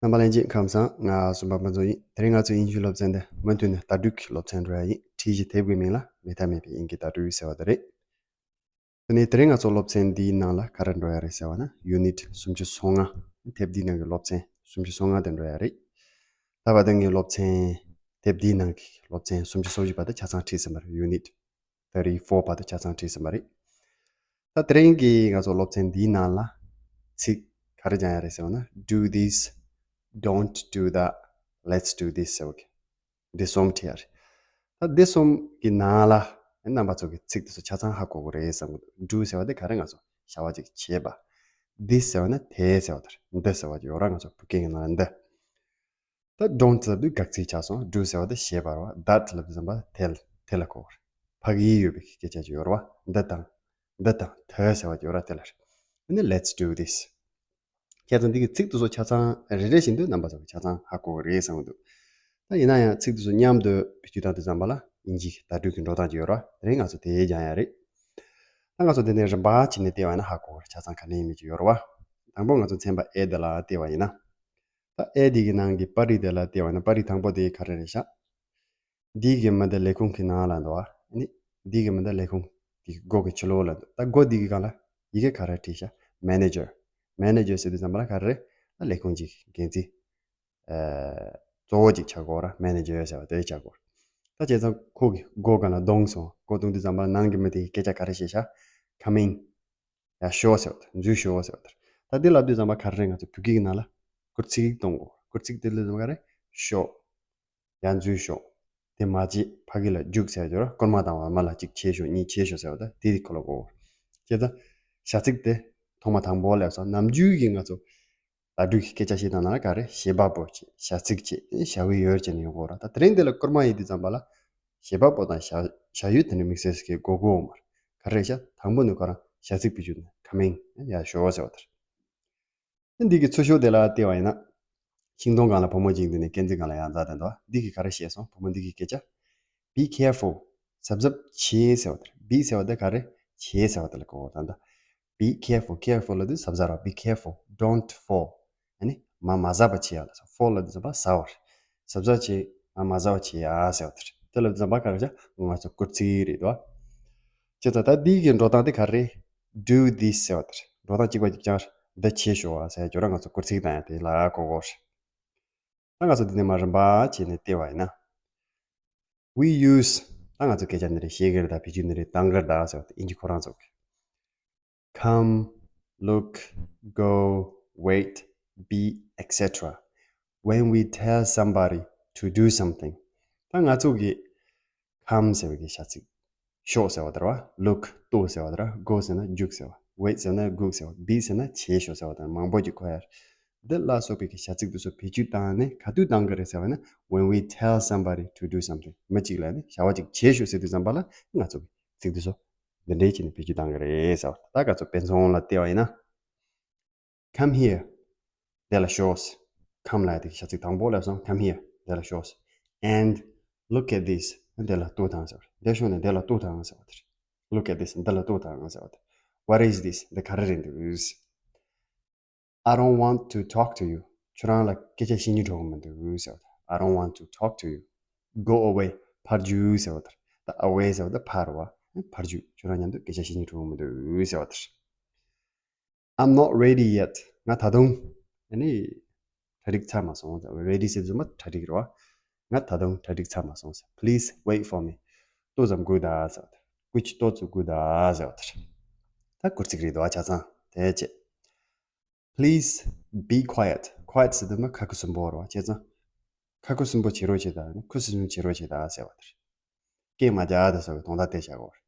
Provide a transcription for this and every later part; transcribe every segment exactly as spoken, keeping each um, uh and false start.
རྣམ་པ་ལྷན་རྒྱས་ཁམས་བཟང་། ང་གསུམ་པ་དཔལ་འཛོམས་ཡིན། དེ་རིང་ང་ཚོའི་དབྱིན་ཇིའི་སློབ་ཚན་འདི་མུ་མཐུད་ནས་བརྡ་སྤྲོད་ཀྱི་སློབ་ཚན་འགྲོ་ཡ་ཡིན། བྲིས་གཞི་དེབ་ཀྱི་མིང་ལ་མེད་ཐབས་མེད་པའི་དབྱིན་སྐད་བརྡ་སྤྲོད་ཟེར་བ་དེ་རེད། དེ་ནས་དེ་རིང་ང་ཚོ་སློབ་ཚན་འདིའི་ནང་ལ་ག་རེ་འགྲོ་ཡ་རེད་ཟེར་བ་ན། ཡུ་ནིཊ་སུམ་ཅུ་སོ་ལྔ། དེབ་འདིའི་ནང་གི་སློབ་ཚན་སུམ་ཅུ་སོ་ལྔ་དེ་འགྲོ་ཡ་རེད། ད་བར་དུ་ངའི་སློབ་ཚན་དེབ་འདིའི་ནང་གི་སློབ་ཚན་སུམ་ཅུ་སོ་བཞི་བར་དུ་ཆ་ཚང་བྲིས་ཟིན་པ་རེད། ཡུ་ནིཊ་ཐར་ཊི་ཕོར་བར་དུ་ཆ་ཚང་བྲིས་ཟིན་པ་རེད། ད་དེ་རིང་གི་ང་ཚོ་སློབ་ཚན་འདིའི་ནང་ལ་ཚིག་ག་རེ་སྦྱང་ཡ་རེད་ཟེར་བ་ན། Do this, don't do that, let's do this ཟེར་བ་གི་འདི་གསུམ་བྲིས་ཡ་རེད། ད་འདི་གསུམ་གི་ནང་ལ་རྣམ་པ་ཚོ་གི་ཚིག་དེ་ཚོ་ཆ་ཚང་ཧ་གོ་གི་རེད་བསམ་གི་འདུག Do ཟེར་བ་དེ་ག་རེ་ང་ཚོ་བྱ་བ་ཅིག་བྱེད་པ། This ཟེར་བ་ན་དེ་ཟེར་བ་དེ་རེད། འདི་ཟེར་བ་ཅིག་ཡོད་ར། ང་ཚོ་བོད་སྐད་ཀྱི་ནང་ལ་འདི། ད་don't ལབ་དུས་དགག་ཚིག་ཆགས་སོང་། Do ཟེར་བ་དེ་བྱེད་པ་རེད་བ། That ལབ་དུས་ཙམ་པ་དེ་ལ་དེ་ལ་གོ་བ་རེད། ཕ་གི་ཡོད་པའི་སྐད་ཆ་ཅིག་ཡོད་རེད་བ། འདི་དང་འདི་དང་དེ་ཟེར་བ་ཅིག་ཡོད་ར། དེ་ལ་རེད། ཨ་ནི་let's do this། བྱས་ཙང་འདི་གི་ཚིག་དེ་ཚོ་ཆ་ཚང་རེ་རེ་བཞིན་དུ་རྣམ་པ་ཚོ་གི་ཆ་ཚང་ཧ་གོ་གི་རེད་བསམ་གི་འདུག་ད་ཡིན་ན་ཡང་ཚིག་དེ་ཚོ་མཉམ་དུ་བེད་སྤྱོད་བཏང་དུས་ཙམ་པ་ལ་དབྱིན་ཇིའི་བརྡ་སྤྲོད་ཀྱི་འགྲོ་སྟངས་ཅིག་ཡོད་རེད་བ། དེ་རིང་ང་ཚོ་དེ་སྦྱང་ཡ་རེད། ད་ང་ཚོ་དེ་ནས་རིམ་པ་བྱས་ནས་བལྟས་པ་ཡིན་ན་ཧ་གོ་གི་རེད། ཆ་ཚང་ག་ནས་ཡིན་མིན་ཅིག་ཡོད་རེད་བ། དང་པོ་ང་ཚོ་ཚན་པ་A དེ་ལ་བལྟས་པ་ཡིན་ན། ད་A འདི་གི་ནང་གི་པར་རིས་དེ་ལ་བལྟས་པ་ཡིན་ན། པར་རིས་དང་པོ་དེ་ག་རེ་རེད་ཤག་འདི་གི་མི་འདི་ལས་ཁུངས་ཀྱི་ནང་ལ་འདུག་ཨ་ནི། འདི་གི་མི་འདི་ལས་ཁུངས་དེ་གི་སྒོ་གི་ཕྱི་ལོགས་ལ་འདུག་ད་སྒོ་འདི་གི་སྒང་ལ་ཡི་གེ་ག་རེ་བྲིས་ཤག་མེ་ནེ་ཇར། མེ་ནེ་ཇར་ཟེར་དུས་ཙམ་པ་ལ་ག་རེ་རེད། ད་ལས་ཁུངས་ཀྱི་འགན་འཛིན། ཨ། གཙོ་བོ་ཅིག་ཆགས་ཀྱི་ཡོད་ར། མེ་ནེ་ཇར་ཟེར་བ་དེ་ཆགས་ཀྱི་ཡོད་ར། ད་བྱས་ཙང་ཁོ་གི་སྒོ་སྒང་ལ་བརྡུངས་སོང་། སྒོ་བརྡུངས་དུས་ཙམ་པ་ལ་ནང་གི་མི་དེ་གི་སྐད་ཆ་ག་རེ་བཤད་ཤག Come in. ཡར་ཤོག་ཟེར་བ་དང་། འཛུལ་ཤོག་ཟེར་བ་དང་། ད་འདི་ལབ་དུས་ཙམ་པ་ག་རེ་རེད། ང་ཚོ་བོད་སྐད་ཀྱི་ནང་ལ་བསྐུར་ཚིག་གཏོང་དགོས། བསྐུར་ཚིག་དེ་ལབ་དུས་ཙམ་པ་ག་རེ། ཤོག་ཡར་འཛུལ་ཤོག་དེ་མ་བྱེད། ཕ་གི་ལ་རྒྱུགས་ཟེར་ཡ་ཅིག་ཡོད་ར། སྐུལ་མ་བཏང་བ། མ་ལ་གཅིག་བྱས་ཤོག་གཉིས་བྱས་ཤོག་ཟེར་བ་དང་། དེ་ཁོ་ལ་གོ། བྱས་ཙང་བྱ་ཚིག་དེ་ཐོག་མ་དང་པོ་ལབ་སོང་། ནམ་རྒྱུན་གྱི་ང་ཚོ་བརྡ་སྤྲོད་ཀྱི་སྐད་ཆ་བཤད་སྟངས་ནང་ལ་ག་རེ། བྱེད་པ་པོ་བྱེད། བྱ་ཚིག་བྱེད། བྱ་བའི་ཡུལ་བྱས་ནས་ཡོང་གི་ཡོད་ར། ད་དེ་རིང་འདི་ལ་བསྐུལ་མ་ཡིན་དུས་ཙམ་པ་ལ་བྱེད་པ་པོ་དང་བྱ་བྱ་ཡུལ་དེ་འདྲ་དམིགས་བསལ་ཞིག་གི་དགོས་མཁོ་ཡོད་མ་རེད། ག་རེ་རེད་ཤག་དང་པོ་ནས་ཁོ་རང་བྱ་ཚིག་བེད་སྤྱོད་ནས་Come in. ཡར་ཤོག་ཟེར་བ་དང་། འདི་གི་ཚུར་ཤོག་དེ་ལ་བལྟས་པ་ཡིན་ན། ཤིང་སྡོང་སྒང་ལ་བུ་མོ་གཅིག་འདུག་ནས་སྐས་འཛེག་སྒང་ལ་ཡར་འཛེགས་བསྡད་འདུག་འདི་གིས་ག་རེ་བཤད་སོང་། བུ་མོ་འདི་གིས་སྐད་ཆ། Be careful. གཟབ་གཟབ་བྱེད་ཟེར་བ་དེ་རེད། Be ཟེར་བ་དེ་ག་རེ། བྱེད་ཟེར་བ་དེ་ལ་གོ་བ་དང་། ད་Be careful. Careful ལབ་དུས་གཟབ་གཟབ་ར། Be careful, don't fall. ཨ་ནི་མ་མ་གཟབ་པ་བྱེད་ཡ་ལ། Fall ལབ་དུས་ཙམ་པ་གཟབ་པ་རེད། གཟབ་གཟབ་བྱེད། མ་མ་གཟབ་པ་བྱེད་ཡ་ཟེར་བ་དེ་རེད། དེ་ལབ་དུས་ཙམ་པ་ག་རེ་བྱ། ང་ཚོ་བསྐུར་ཚིག་རེད་དོ། བྱས་ཙང་ད་འདི་གི་འགྲོ་སྟངས་དེ་ག་རེ། Do this ཟེར་བ་དེ་རེད། འགྲོ་སྟངས་གཅིག་པ་གཅིག་རྐྱང་རེད། འདི་བྱེད་ཤོག་ཨ་ཟེར་ཡ་ཅིག་ཡོད་ར། ང་ཚོ་བསྐུར་ཚིག་བཏང་ཡ་དེ་ལ་གོ་དགོས་རེད། ད་ང་ཚོ་འདི་ནས་མར་རིམ་པ་བྱས་ནས་བལྟས་པ་ཡིན་ན། We use. ད་ང་ཚོ་སྐད་ཆ་འདི་རེད། བཤད་ཀྱི་རེད་ད། བེད་སྤྱོད་འདི་རེད། བཏང་གི་རེད་ད་ཟེར་བ་དེ་དབྱིན་ཇི་ཁོ་རང་ཚོ་གི། Come, look, go, wait, be, et cetera. When we tell somebody to do something. ད་ང་ཚོ་གི་Come ཟེར་བའི་གི་བྱ་ཚིག་ཤོག་ཟེར་བ་དེ་རེད་བ། Look ལྟོས་ཟེར་བ་དེ་རེད། Go ཟེར་ན་རྒྱུགས་ཟེར་བ། Wait ཟེར་ན་སྒུག་ཟེར་བ། Be ཟེར་ན་བྱེད་ཤོག་ཟེར་བ་དང་མང་པོ་ཅིག་གོ་ཡ་རེད། འདི་ལ་སོགས་པའི་གི་བྱ་ཚིག་དེ་ཚོ་བེད་སྤྱོད་བཏང་ནས་ག་དུས་བཏང་གི་རེད་ཟེར་བ་ན། When we tell somebody to do something. མི་གཅིག་ལ་ནི་བྱ་བ་ཅིག་བྱེད་ཤོག་ཟེར་དུས་ཙམ་པ་ལ་ང་ཚོ་གི་ཚིག་དེ་ཚོ་འདི་འདྲའི་བྱས་ནས་བེད་སྤྱོད་བཏང་གི་རེད་ཟེར་བ། ད་ང་ཚོ་དཔེ་མཚོན་ལ་བལྟས་པ་ཡིན་ན། Come here. འདི་ལ་ཤོག Come ལབ་ཡ་དེ་བྱ་ཚིག་དང་པོ་ལབ་སོང་། Come here. འདི་ལ་ཤོག And look at this. འདི་ལ་ལྟོས་དང་ཟེར་བ་རེད། འདིར་ཤོག་ནས་འདི་ལ་ལྟོས་དང་ཟེར་བ་དེ་རེད། Look at this. འདི་ལ་ལྟོས་དང་ཟེར་བ་དེ་རེད། What is this? འདི་ག་རེ་རེད་འདུག I don't want to talk to you. ཁྱོད་རང་ལ་སྐད་ཆ་བཤད་སྙིང་བྲོ་གི་མི་འདུག་ཟེར་བ་དེ་རེད། I don't want to talk to you. Go away. ཕར་རྒྱུགས་ཟེར་བ་དེ་རེད། ད་away ཟེར་བ་དེ་ཕར་རེད་བ། ཕར་རྒྱུགས། ཁྱོད་རང་མཉམ་དུ་སྐད་ཆ་བཤད་སྙིང་བྲོ་གི་མི་འདུག་ཟེར་བ་དེ་རེད། I'm not ready yet. ང་ད་དུང་ཨ་ནི་གྲ་སྒྲིག་ཚར་མ་སོང་ཟེར། Ready ཟེར་དུས་ཙམ་པ་གྲ་སྒྲིག་རེད་བ། ང་ད་དུང་གྲ་སྒྲིག་ཚར་མ་སོང་ཟེར། Please wait for me. ཏོག་ཙམ་སྒུག་དང་ཟེར་བ་དེ། སྐུ་མཁྱེན་ཏོག་ཙམ་སྒུག་དང་ཟེར་བ་དེ་རེད། ད་བསྐུར་ཚིག་རེད་དོ། ཆ་ཚང་དེ་བྱས། Please be quiet. Quiet ཟེར་དུས་ཙམ་པ་ཁ་ཁུ་སིམ་པོ་རེད་བ། བྱས་ཙང་ཁ་ཁུ་སིམ་པོ་བྱེད་རོགས་བྱེད་དང་། ཁུ་སིམ་སིམ་བྱེད་རོགས་བྱེད་དང་ཟེར་བ་དེ་རེད། སྐད་མ་རྒྱག་དང་ཟེར་བའི་དོན་དག་དེ་བྱ་དགོས་རེད།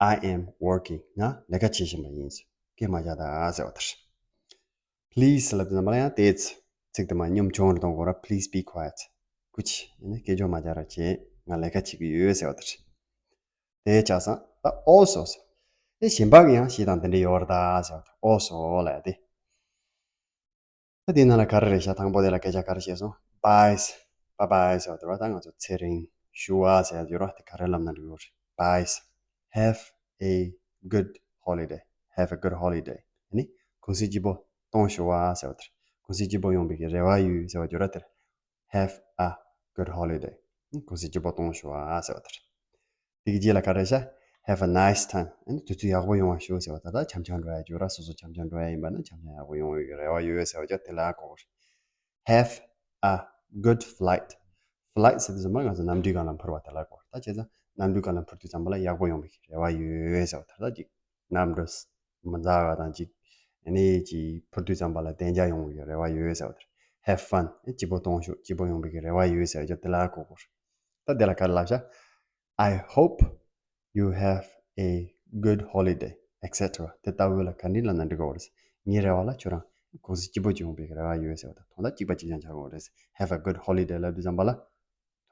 I am working. ང་ལས་ཀ་བྱེད་བཞིན་པ་ཡིན། སྐད་མ་རྒྱག་དང་ཟེར་བ་དེ་རེད། Please ལབ་དུས་ཙམ་པ་ལ་ཡང་དེ་ཚིག་དེ་མར་གཉོམ་ཆུང་རུ་གཏོང་དགོས་རེད། Please be quiet. སྐུ་མཁྱེན་ཨ་ནི་སྐད་ཅོར་མ་རྒྱག་རོགས་བྱེད། ང་ལས་ཀ་བྱེད་ཀྱི་ཡོད་ཟེར་བ་དེ་རེད། དེ་ཆ་ཚང་། ད་also ཟེར། དེ་གཞན་པ་གི་ཡང་གཞས་དང་དེ་འདྲ་ཡོད་རེད་ད་ཟེར་བ་དེ། Also ལབ་ཡ་དེ། ད་དེའི་ནང་ལ་ག་རེ་རེད་ཤག་དང་པོ་དེ་ལ་སྐད་ཆ་ག་རེ་བཤད་སོང་། Bye. Bye bye ཟེར་བ་དེ་རེད་བ། ད་ང་ཚོ་ཚེ་རིང་ཞུ་བ་ཟེར་ཡ་དེ་རེད་བ། དེ་ག་རེ་ལབ་ན་འགྲིག་གི་རེད། Bye. Have a good holiday. Have a good holiday. ཨ་ནི་གུང་སེང་སྐྱིད་པོ་གཏོང་ཞུ་བ་ཟེར་བ་དེ་རེད། གུང་སེང་སྐྱིད་པོ་ཡོང་བའི་གི་རེ་བ་ཡོད་ཟེར་བ་བརྗོད་ར་དེར། Have a good holiday. གུང་སེང་སྐྱིད་པོ་གཏོང་ཤོག་ཨ་ཟེར་བ་དེར། དེ་གི་རྗེས་ལ་ག་རེ་ཤ། Have a nice time. ཨ་ནི་དུས་ཚོད་ཡག་པོ་ཡོང་བ་ཤོག་ཟེར་བ་ད་ལྟ་འཆམ་འཆམ་འགྲོ་ཡ་བརྗོད་ར་སོ་སོ་འཆམ་འཆམ་འགྲོ་ཡ་ཡིན་པ་ན་འཆམ་འཆམ་ཡག་པོ་ཡོང་བའི་གི་རེ་བ་ཡོད་ཟེར་བ་བརྗོད་དེ་ལ་གོ་གོ། Have a good flight. Flight ཟེར་དུས་ཙམ་པ་ང་ཚོ་གནམ་གྲུའི་སྒང་ལ་འཕུར་བ་དེ་ལ་གོ། ད་བྱས་ཙང་གནམ་གྲུའི་སྒང་ལ་འཕུར་དུས་ཙམ་པ་ལ་ཡག་པོ་ཡོང་བའི་རེ་བ་ཡོད་ཟེར་བ་ད་ལྟ་ཅིག་གནམ་གྲུ་མི་འཛག་པ་དང་ཅིག་ཨ་ནི་ཅིག་འཕུར་དུས་ཙམ་པ་ལ་བདེ་འཇགས་ཡོང་བའི་རེ་བ་ཡོད་ཟེར་བ་དེར། Have fun. སྐྱིད་པོ་གཏོང་ཤོག་སྐྱིད་པོ་ཡོང་བའི་རེ་བ་ཡོད་ཟེར་བ་ཅག་དེ་ལ་གོ་གོ། ད་དེ་ལ་ག་རེ་ལབ་ཤག I hope you have a good holiday, et cetera. དེ་ལྟ་བུ་ལ་ག་འདྲ་ལབ་ན་འགྲིག་གི་རེད། ངའི་རེ་བ་ལ་ཁྱོད་རང་གུང་སེང་སྐྱིད་པོ་ཅིག་ཡོང་བའི་རེ་བ་ཡོད་ཟེར་བ་དང་དོན་དག་གཅིག་པ་གཅིག་རྐྱང་ཆགས་ཀྱི་རེད། Have a good holiday ལབ་དུས་ཙམ་པ་ལ།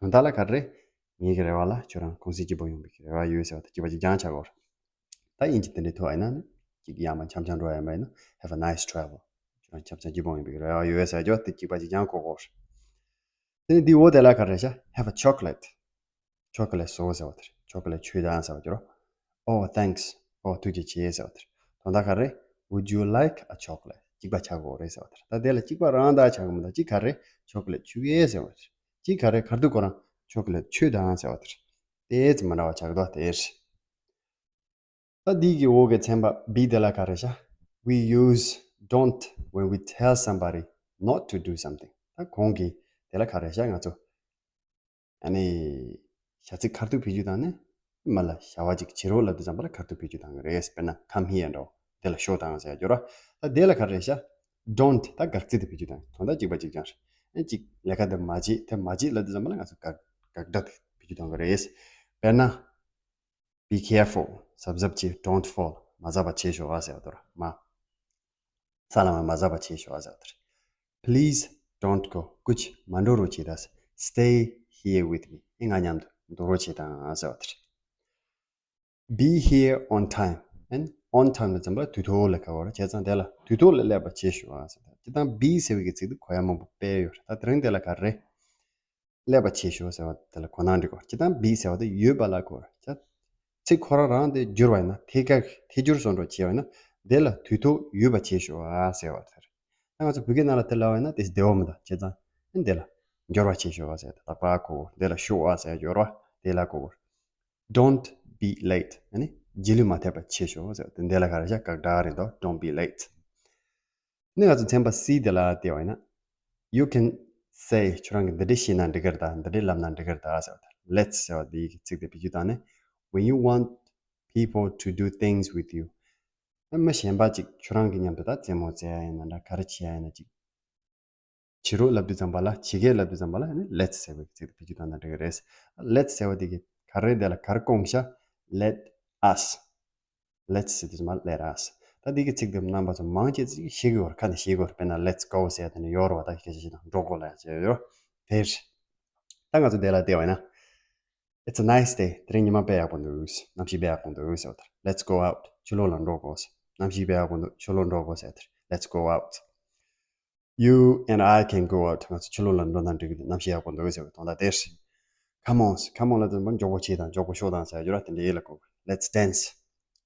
དོན་དག་ལ་ག་རེ་རེད། ངའི་གི་རེ་བ་ལ་ཁྱོད་རང་གུང་སེང་སྐྱིད་པོ་ཡོང་བའི་རེ་བ་ཡོད་ཟེར་བ་དང་གཅིག་པ་གཅིག་རྐྱང་ཆགས་ཀྱི་རེད། ད་དབྱིན་ཇི་དེ་འདྲའི་ཐོག་ཡིན་ན་ནི་གཅིག་ཡར་མར་འཆམ་འཆམ་འགྲོ་ཡ་མ་ཡིན་ན། Have a nice travel. ཁྱོད་རང་འཆམ་འཆམ་སྐྱིད་པོ་ཡོང་བའི་རེ་བ་ཡོད་ཟེར་རྒྱུ་དེ་གཅིག་པ་གཅིག་རྐྱང་གོ་གོ། དེ་ནས་འདི་འོ་དེ་ལ་ག་རེ་ཤག Have a chocolate. ཆོ་ཀོ་ལེ་ཊི་བཟོ་ཟེར་བ་དེ་རེད། ཆོ་ཀོ་ལེ་ཊི་མཆོད་དང་ཟེར་བ་དེ་རེད། Oh, thanks. Oh, ཐུགས་རྗེ་ཆེ་ཟེར་བ་དེ་རེད། དོན་དག་ག་རེ། Would you like a chocolate? གཅིག་པ་ཆགས་དགོས་རེད་ཟེར་བ་དེ་རེད། ད་དེ་ལ་གཅིག་པ་རང་དག་ཆགས་དགོས་མི་འདུག་གཅིག་ག་རེ། ཆོ་ཀོ་ལེ་ཊི་མཆོད་ཀྱི་ཟེར་བ་དེ་རེད། གཅིག་ག་རེ། ག་རེ་འདུག་ཁོ་རང་ཆོ་ཀོ་ལེ་ཊི་མཆོད་དང་ཟེར་བ་དེ་རེད། དེ་ཙམ་མི་འདྲ་བ་ཆགས་འདུག་དེ་རེད། ད་འདི་གི་འོག་གི་ཚན་པ་B དེ་ལ་ག་རེ་ཤག We use don't when we tell somebody not to do something. ད་གོང་གི་དེ་ལ་ག་རེ་ཤག་ང་ཚོ་ཨ་ནི་བྱ་ཚིག་ཁ་ཐུག་ཕེབས་རྒྱུ་དང་ནི་མ་ལ་བྱ་བ་ཅིག་བྱེད་རོགས་ལབ་དུས་ཙམ་པ་ལ་ཁ་ཐུག་ཕེབས་རྒྱུ་དང་རེད། དཔེར་ན་come here འདྲ་བོ་དེ་ལ་ཤོག་དང་ཟེར་རྒྱུ་ར། ད་དེ་ལ་ག་རེ་ཤག Don't ད་དགག་ཚིག་དེ་ཕེབས་རྒྱུ་དང་དོན་དག་གཅིག་པ་གཅིག་རྐྱང་རེད། ཨ་ཅིག་ལས་ཀ་འདི་མ་བྱེད་དེ་མ་བྱེད་ལབ་དུས་ཙམ་པ་ལ་ང་ཚོ་དགག་དགག་སྒྲ་དེ་ཕེབས་རྒྱུ་དང་རེད། དཔེར་ན། Be careful. གཟབ་གཟབ་བྱེད། Don't fall. མ་གཟབ་པ་བྱེད་ཤོག་ཨ་ཟེར་བ་དོར་མ། ས་ལ་མ་མ་གཟབ་པ་བྱེད་ཤོག་ཨ་ཟེར་བ་དོར། Please don't go. ཀུ་ཅི་མ་འགྲོ་རོགས་བྱེད་ད། Stay here with me. ཨེ་ང་མཉམ་དུ་འདུག་རོགས་བྱེད་དང་ཨ་ཟེར་བ་དོར། Be here on time. And on time ལ་ཙམ་པ་དུས་ཐོག་ལ་ག་བར་བྱས་ཙང་དེ་ལ་དུས་ཐོག་ལ་སླེབས་པ་བྱེད་ཤོག་ཨ་ཟེར་བ་དོར། དེ་དང་be ཟེར་བའི་གི་ཚིག་དེ་གོ་ཡ་མང་པོ་སྤེལ་ཡོད་རེད། ད་དེ་རིང་དེ་ལ་ག་རེ། སླེབས་པ་བྱེད་ཤོག་ཟེར་བ་དེ་ལ་གོ་ན་འགྲིག་གོ། སྤྱིར་བཏང་be ཟེར་བ་དེ་ཡོད་པ་ལ་གོ་བ་རེད། ཚིག་ཁོ་རང་རང་དེ་བསྒྱུར་བ་ཡིན་ན་ཐད་ཀར་ཐད་སྒྱུར་བཟོ་འདྲ་བྱས་པ་ཡིན་ན་དེ་ལ་དུས་ཐོག་ཡོད་པ་བྱེད་ཤོག་ཨ་ཟེར་བ་དེ་རེད། ད་ང་ཚོ་བོད་སྐད་ནང་ལ་དེ་ལབ་པ་ཡིན་ན་དེ་བདེ་བོ་མི་འདུག་བྱས་ཙང་ཨ་ནི་དེ་ལ་འབྱོར་བ་བྱེད་ཤོག་ཨ་ཟེར་དེ་ལ་གོ་བ་རེད། དེ་ལ་ཤོག་ཨ་ཟེར་འབྱོར་བ་དེ་ལ་གོ་བ་རེད། Don't be late. ཨ་ནི་རྗེས་ལུས་མ་ཐེབས་པ་བྱེད་ཤོག་ཟེར་བ་དེ་འདི་ལ་ག་རེ་བྱ་དགག་སྒྲ་རེད་འདུག Don't be late. ནི་ང་ཚོ་ཚན་པ་C དེ་ལ་བལྟས་པ་ཡིན་ན། You can say ཁྱོད་རང་གིས་འདི་འདྲས་བཤད་ན་འགྲིག་གི་རེད་ད། འདི་འདྲས་ལབ་ན་འགྲིག་གི་རེད་ད་ཟེར་བ་དང་། Let's ཟེར་བ་འདིའི་གི་ཚིག་དེ་བེད་སྤྱོད་བཏང་ནས། When you want people to do things with you. མི་གཞན་པ་ཅིག་ཁྱོད་རང་གི་མཉམ་དུ་ད་རྩེད་མོ་རྩེ་ཡ་ཡིན་ན་འདྲ་ག་རེ་བྱེད་ཡ་ཡིན་ན་ཅིག་བྱེད་རོགས་ལབ་དུས་ཙམ་པ་ལ་བྱེད་གས་ལབ་དུས་ཙམ་པ་ལ་ནི་let's ཟེར་བའི་ཚིག་དེ་བེད་སྤྱོད་བཏང་ན་འགྲིག་གི་རེད། Let's ཟེར་བ་དེ་གི་ག་རེ་དེ་ལ་ག་རེ་སྐོང་ཤག Let us. Let's ཟེར་དུས་ཙམ་པ་let us. ད་འདི་གི་ཚིག་དེ་རྣམ་པ་ཚོ་མང་ཆེ་ཚིག་ཤེས་གི་ཡོད་རེད། ཁ་ནས་ཤེས་གི་ཡོད་རེད། དཔེར་ན་let's go ཟེར་ཡ་དེ་ནི་ཡོད་རེད་བ། ད་སྐད་ཆ་བཤད་དང་འགྲོ་དགོས་ལ་ཡ་ཟེར་ཡོད་རེད། དེར། ད་ང་ཚོ་དེ་ལ་བལྟས་པ་ཡིན་ན། It's a nice day. དེ་རིང་ཉི་མ་དཔེ་ཡག་པོ་འདུག་གནམ་གཤིས་དཔེ་ཡག་པོ་འདུག་ཟེར་བ་དེར། Let's go out. ཕྱི་ལོགས་ལ་འགྲོ་དགོས། གནམ་གཤིས་དཔེ་ཡག་པོ་འདུག་ཕྱི་ལོགས་འགྲོ་དགོས་ཟེར་དེར། Let's go out. You and I can go out. ང་ཚོ་ཕྱི་ལོགས་ལ་འགྲོ་ན་འགྲིག་གི་འདུག་གནམ་གཤིས་ཡག་པོ་འདུག་ཟེར་བའི་དོན་དག་དེ་རེད། Come on. Come on ལབ་དུས་ཙམ་པ་མགྱོགས་པོ་བྱེད་དང་མགྱོགས་པོ་ཤོག་དང་ཟེར་ཡོད་ར། དེ་འདྲའི་ཡིད་ལ་གོ། Let's dance.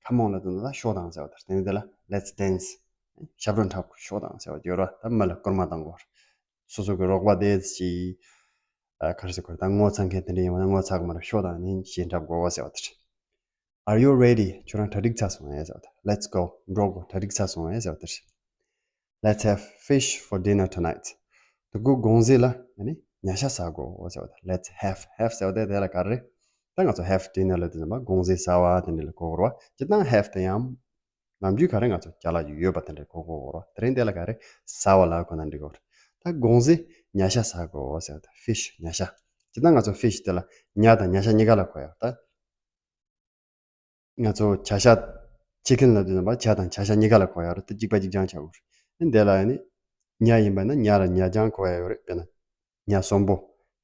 Come on ལབ་དུས་ཙམ་པ་ཤོག་དང་ཟེར་བ་དེ་རེད། དེ་ནས་དེ་ལ་let's dance. ཞབས་བྲོ་འཁྲབ་ཤོག་དང་ཟེར་བ་ཡོད་ར། ད་མི་ལ་སྐུལ་མ་གཏོང་དགོས། སོ་སོ་གི་རོགས་པ་དེ་ཅིག་ཨ་ག་རེ་ཟེར་དགོས་རེད། ད་ངོ་ཚ་མཁན་དེ་འདྲ་ཡིན་པ་ན་ངོ་ཚ་གི་མ་རེད། ཤོག་དང་ནི་ཞེས་འཁྲབ་དགོས་ཟེར་བ་དེ་རེད། Are you ready? ཁྱོད་རང་གྲ་སྒྲིག་ཚར་སོང་ངས་ཟེར་བ་དེ། Let's go. འགྲོ་དགོས། གྲ་སྒྲིག་ཚར་སོང་ངས་ཟེར་བ་དེ་རེད། Let's have fish for dinner tonight. དེ་གོ་དགོང་ཟས་ལ་ཨ་ནི་ཉ་ཤ་ཟ་དགོས་ཟེར་བ་དེ། Let's have. Have ཟེར་བ་དེ་དེ་ལ་ག་རེ་རེད། ད་ང་ཚོ་have dinner ལབ་དུས་ཙམ་པ་དགོང་ཟས་ཟ་བ་དེ་འདྲ་ལ་གོ་དགོས་རེད་བ། སྤྱིར་བཏང་have དེ་ཡང་ནམ་རྒྱུན་ག་རེ་ང་ཚོ་ཅ་ལག་ཅིག་ཡོད་པ་དེ་འདྲ་གོ་དགོས་རེད་བ། དེ་རིང་དེ་ལ་ག་རེ་ཟ་བ་ལ་གོ་ན་འགྲིག་གི་རེད། ད་དགོང་ཟས་ཉ་ཤ་ཟ་དགོས་ཟེར་བ་དེ། Fish ཉ་ཤ། སྤྱིར་བཏང་ང་ཚོ་fish དེ་ལ་ཉ་དང་ཉ་ཤ་གཉིས་ཀ་ལ་གོ་ཡ་ད། ང་ཚོ་བྱ་ཤ། chicken ལབ་དུས་ཙམ་པ་བྱ་དང་བྱ་ཤ་གཉིས་ཀ་ལ་གོ་ཡ་རེད། དེ་གཅིག་པ་གཅིག་རྐྱང་ཆགས་དགོས་རེད། འདི་ལ་ཡ་ནི། ཉ་ཡིན་པ་ན་ཉ་ལ་ཉ་རྐྱང་གོ་ཡ་ཡོད་རེད། དཔེར་ན། ཉ་གསོན་པོ།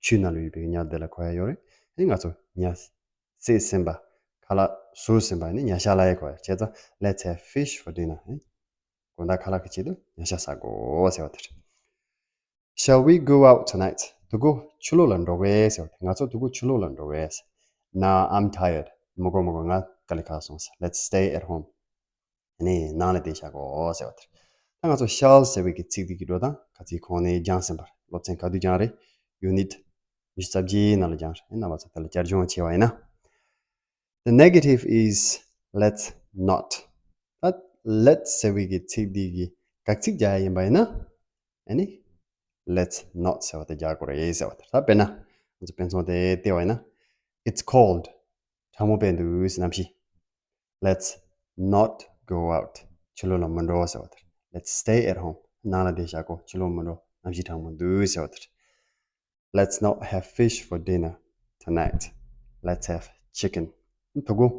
ཆུའི་ནང་ལ་ཡོད་པའི་ཉ་དེ་ལ་གོ་ཡ་ཡོད་རེད། ཨ་ནི་ང་ཚོ་ཉ། བསད་ཟིན་པ། ཁ་ལག་ཟོས་ཟིན་པ་ནི་ཉ་ཤ་ལབ་ཡ་གོ་ཡ། བྱས་ཙང་let's have fish for dinner. དགོང་དག་ཁ་ལག་གི་ཆེད་དུ་ཉ་ཤ་ཟ་དགོས་ཟེར་བ་དེ་རེད། Shall we go out tonight? དེ་གོ་ཕྱི་ལོགས་ལ་འགྲོ་གི་ཟེར་བ་དེ། ང་ཚོ་དེ་གོ་ཕྱི་ལོགས་ལ་འགྲོ་གི་ཟེར། Nah, I'm tired. མི་དགོས་མི་དགོས། ང་དཀའ་ལས་ཁག་སོང་ཟེར། Let's stay at home. ནི་ནང་ལ་བསྡད་བཞག་གོ་ཟེར་བ་དེ་རེད། ད་ང་ཚོ་shall་ཟེར་བའི་གི་ཚིག་འདི་གི་འགྲོ་སྟངས་ག་ཚིག་གོང་ནས་སྦྱངས་ཟིན་པ་རེད། སློབ་ཚན་ག་དུས་སྦྱངས་རེད། Unit་ཉི་ཤུ་རྩ་བརྒྱད་ནང་ལ་སྦྱངས་རེད། རྣམ་པ་ཚོ་དེ་ལ་བསྐྱར་སྦྱོང་བྱས་པ་ཡིན་ན། The negative is let's not. ད་let's་ཟེར་བའི་གི་ཚིག་འདི་གི་དགག་ཚིག་རྒྱག་ཡ་ཡིན་པ་ཡིན་ན། ཨ་ནི། Let's not་ཟེར་བ་དེ་རྒྱག་དགོས་རེད་ཟེར་བ་དེ་རེད། ད་དཔེར་ན། ང་ཚོ་དཔེ་མཚོན་དེ་བལྟས་པ་ཡིན་ན། It's cold. གྲང་མོ་དཔེ་འདུག་ཟེར་གནམ་གཤིས། Let's not go out. ཕྱི་ལོགས་ལ་མི་འགྲོ་ཟེར་བ་དེ་རེད། Let's stay at home. ནང་ལ་བསྡད་བཞག་གོ། ཕྱི་ལོགས་མི་འགྲོ། གནམ་གཤིས་གྲང་མོ་འདུག་ཟེར་བ་དེ་རེད། Let's not have fish for dinner tonight. Let's have chicken. ད་དགོང་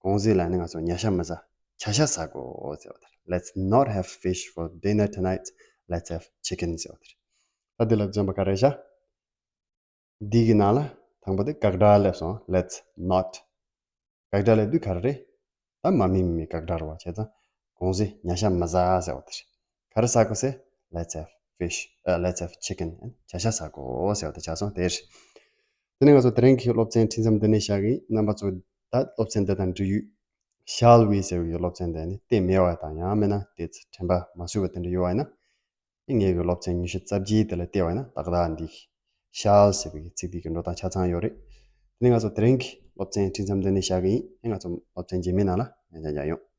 དགོང་ཟས་ལ་ནི་ང་ཚོ་ཉ་ཤ་མི་ཟ། བྱ་ཤ་ཟ་དགོས་ཟེར་བ་དེ་རེད། Let's not have fish for dinner tonight. Let's have chicken ཟེར་བ་དེ་རེད། ད་འདི་ལ་འཛོམས་པ་ག་རེ་བྱ། འདི་གི་ནང་ལ་དང་པོ་དེ་དགག་སྒྲ་སླེབས་སོང་། Let's not. དགག་སྒྲ་སླེབས་དུས་ག་རེ་རེད། ད་མ་མི་མི་དགག་སྒྲ་རེད་བ། བྱས་ཙང་དགོང་ཟས་ཉ་ཤ་མི་ཟ་ཟེར་བ་དེ་རེད། ག་རེ་ཟ་དགོས་ཟེར། Let's have fish. ཨ། Let's have chicken. བྱ་ཤ་ཟ་དགོས་ཟེར་བ་དེ་ཆགས་སོང་། དེ་རེད། དེ་ནས་ང་ཚོ་དེ་རིང་གི་སློབ་ཚན་འཕྲིན་མཚམས་འདི་ནས་བཞག་གི་ཡིན། རྣམ་པ་ཚོ་ད་སློབ་ཚན་འདི་དང་འབྲེལ་ཡོད་shall we་ཟེར་བའི་སློབ་ཚན་འདི་ནི་བལྟས་མེད་པ་དང་ཡང་མིན་ན་དེ་ཚོ་དྲན་པ་མ་བཟོས་པ་དེ་འདྲ་ཡོད་པ་ཡིན་ན། ངེད་ཀྱི་སློབ་ཚན་ཉི་ཤུ་རྩ་བརྒྱད་དེ་ལ་བལྟས་པ་ཡིན་ན་ཏག་ཏག་འདི་shall་ཟེར་བའི་ཚིག་འདི་གི་འགྲོ་སྟངས་ཆ་ཚང་ཡོད་རེད། དེ་ནས་ང་ཚོ་དེ་རིང་གི་སློབ་ཚན་འཕྲིན་མཚམས་འདི་ནས་བཞག་གི་ཡིན། ཨེ། ང་ཚོ་སློབ་ཚན་རྗེས་མའི་ནང་ལ་ཡང་བསྐྱར་མཇལ་ཡོང་།